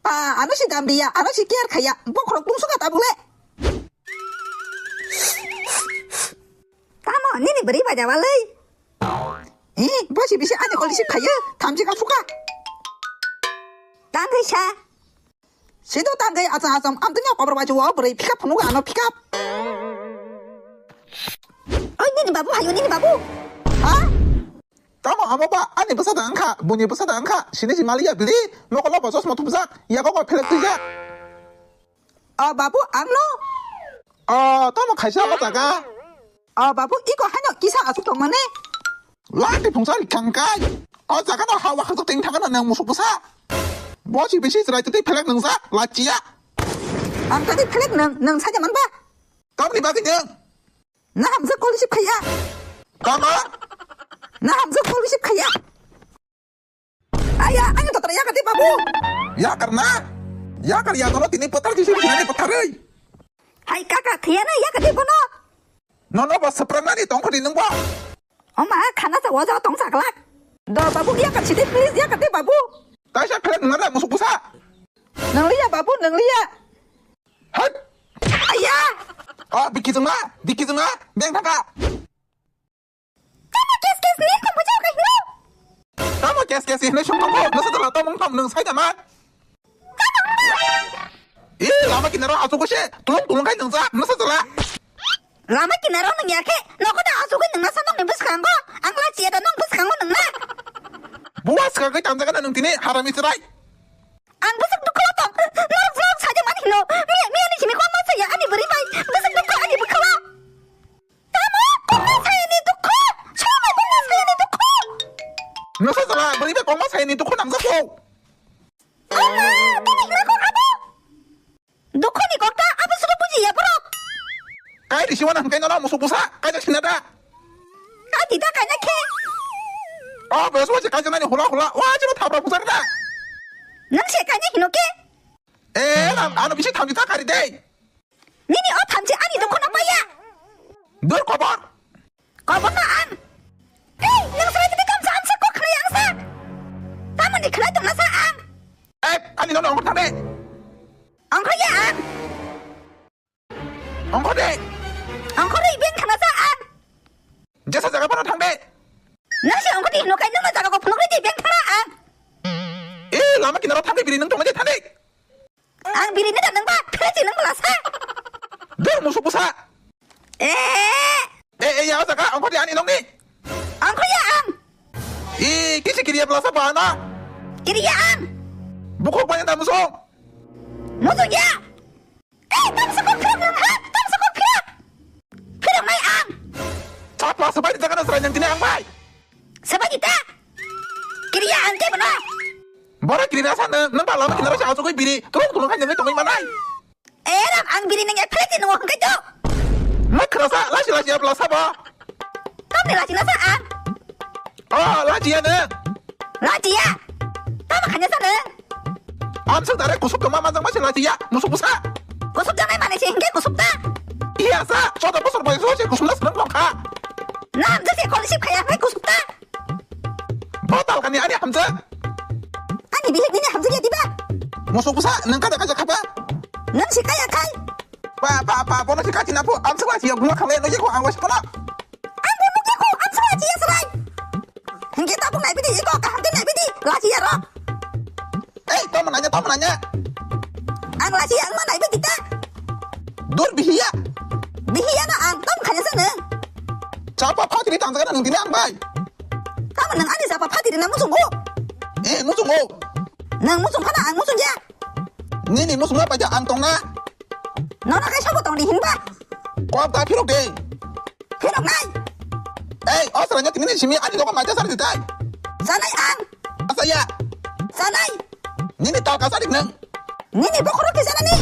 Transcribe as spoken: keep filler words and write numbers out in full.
Ah, ano si dam dia, ano si care khaya, bokhorok tungsuka tabuk le. Tamo, nini bwrwi bai da walai? Eh, bo si bisi ani kol receive khaya, thamchi ka suka. Tang khe sa. Sido tang khe acham acham, am tungya kobor bai chuo, bwrwi pick up phunuk ano pick up. Oi, nini babu, hayo nini babu. Ha? Tamo amo ba, ani bwsa da wngkha, buini bwsa da wngkha, sini si maliya bili, mokolo bo chosma thupjak, yago bo phelek twijak. O babu, ang no? O, tamo khaisa o jaga? O babu, iko haino kisa asuk tong mane? Lati phungsa ri khangkai. O jaga no hawa khajak ting thangana nang musuk bwsa. Bo si bisi chwrai twi phelek nungjak, lachiya. Ang tadi phelek nang, nang saja man ba? Tamni bagwi nang? Na hamjak kol receive khaiya. Tama? Na hamjak kol receive khaiya. Aya, ani totra yakar de babu. Yakar na? Yakar ya no tini pathar kisi kisi ni pathar ei. Hai kaka, khaiya na yakar de bono. No no ba saprang nani tong khodi nung ba. Oma, khana sa waja tong saklak. Do babu yakar sidi please yakar de babu. Taisa phelek nung na musuk busa. Nang liya babu, nang liya. Hai. Aya. Ah, biki jengma, biki jengma, beng thangka. Tamo kes kes ni kong bujau kai hino. Tamo kes kes ni song tamo, nasa tala tamo tamo nung sai tama. Ih, lama kinaro asuk se, tulung tulung kai nung sa, nasa tala. Lama kinaro nung ya khe, nogo da asuk nung nasa nung ni bwskango, ang la chia da nung bwskango nung na. Buas ka kai tamjaga nung tini, harami serai. Ang bwswk dukho tong. Norok jwk saja mani hino. Miya, miya ni simi kokma saya ani bwrwi bai. Bwswk dukho ani bwkhao. Tamo kokma saya ni dukho. Sono kokma saya ni dukho. Nasa jala bwrwi bai kokma saya ni dukho nangjakgo. Ama, tini hima kok abo. Dukho ni kokta abo sudo bujiya borok. Kai risi wana hwnkhe nono musuk busa, kai jak sinada. Ati ta kaina khe. O, bes waje kaisa nani hula hula. Wa, jero thapra pujar da. Nang se kaina hino khe? Eh, ano bisi thamji ta kari dei. Nini o thamji ani dukho no paya. Dur kobor. Kobor no ang. Ei, nang srai tadi kamsa amsa kok khnai ang sa. Tamoni khnai tongna sa ang. Eh, ani nono ongkor thang de. Ongkor ya ang. Ongkho de. Ongkho de, ibeng khana sa ang. Jesa jaga phano thang de. Nang se ongkho de hino kai nang jaga ko phunuk de ibeng khana ang. Eh, lama kinaro thang de biri nang tong de thang de. Ang biri ni da nang ba, phele ji nang bala sa. Dur musuk busa. Eh. Eh, eh, ya jaga ongkho de ani nong ni. Ongkho ya ang. Eh, kisi kiriya bala sa ba na. Kiriya ang. Bukhuk banya da musuk. Musuk ya. Eh, tam sa kok phirok nang ha? Tam sa kok phirok? Phirok nai ang. Chapa sabai di jaga na serai nang tini ang bai. Sabai di ta. Kiriya ang ke bana. Bora kiri na sa nang, nang bala ma kinaro sa asuk biri. Tulung tulung kan nang tongoi manai. Eh, ram ang biri nang ya phirok nang hong kai to. Ma khra sa lasi lasi abla sa ba. Tamni lachi na sa ang. Oh, lachi ya ne. Lachi ya. Tamo khanya sa ne. Am sa dare kusuk kama majang ma se lachi ya. Musuk busa. Kusuk janai mane se hingke kusuk ta. Iya sa. Soda bosor bai so se kusuk na senang long kha. Nam jase kol sip khaya hai kusuk ta. Botal kani ani hamja. Ani bihik nini hamja ya diba. Musuk busa nang kada kaja khaba. Nang si kaya kai. Pa pa pa bono si kachi na pu. Am sa lachi ya gula khale no ye ko ang was pala. Ang bo nukya ko, ang sala chiya salai. Hingke tabuk nai bidi, iko kaham ke nai bidi, lachiya ro. Ei, tamo nanya, tamo nanya. Ang lachiya, ang ma nai bidi ta. Dur bihiya. Bihiya na ang, tamo khanya sa nang. Chapa phatri tang jaga nang tini ang bai. Tamo nang ani chapa phatri na muchungo. Eh, muchungo. Nang muchung khana ang muchung ya. Nini musuk ma paja ang tongna. Nono kaisa bo tongdi hinba. Kok ta phirok de. Phirok nai. Ei, o sranya tini simi ani logo maja sar ditai. Sanai ang. Asa ya. Sanai. Nini tal kasa dik nang. Nini bokhoro kisa nani.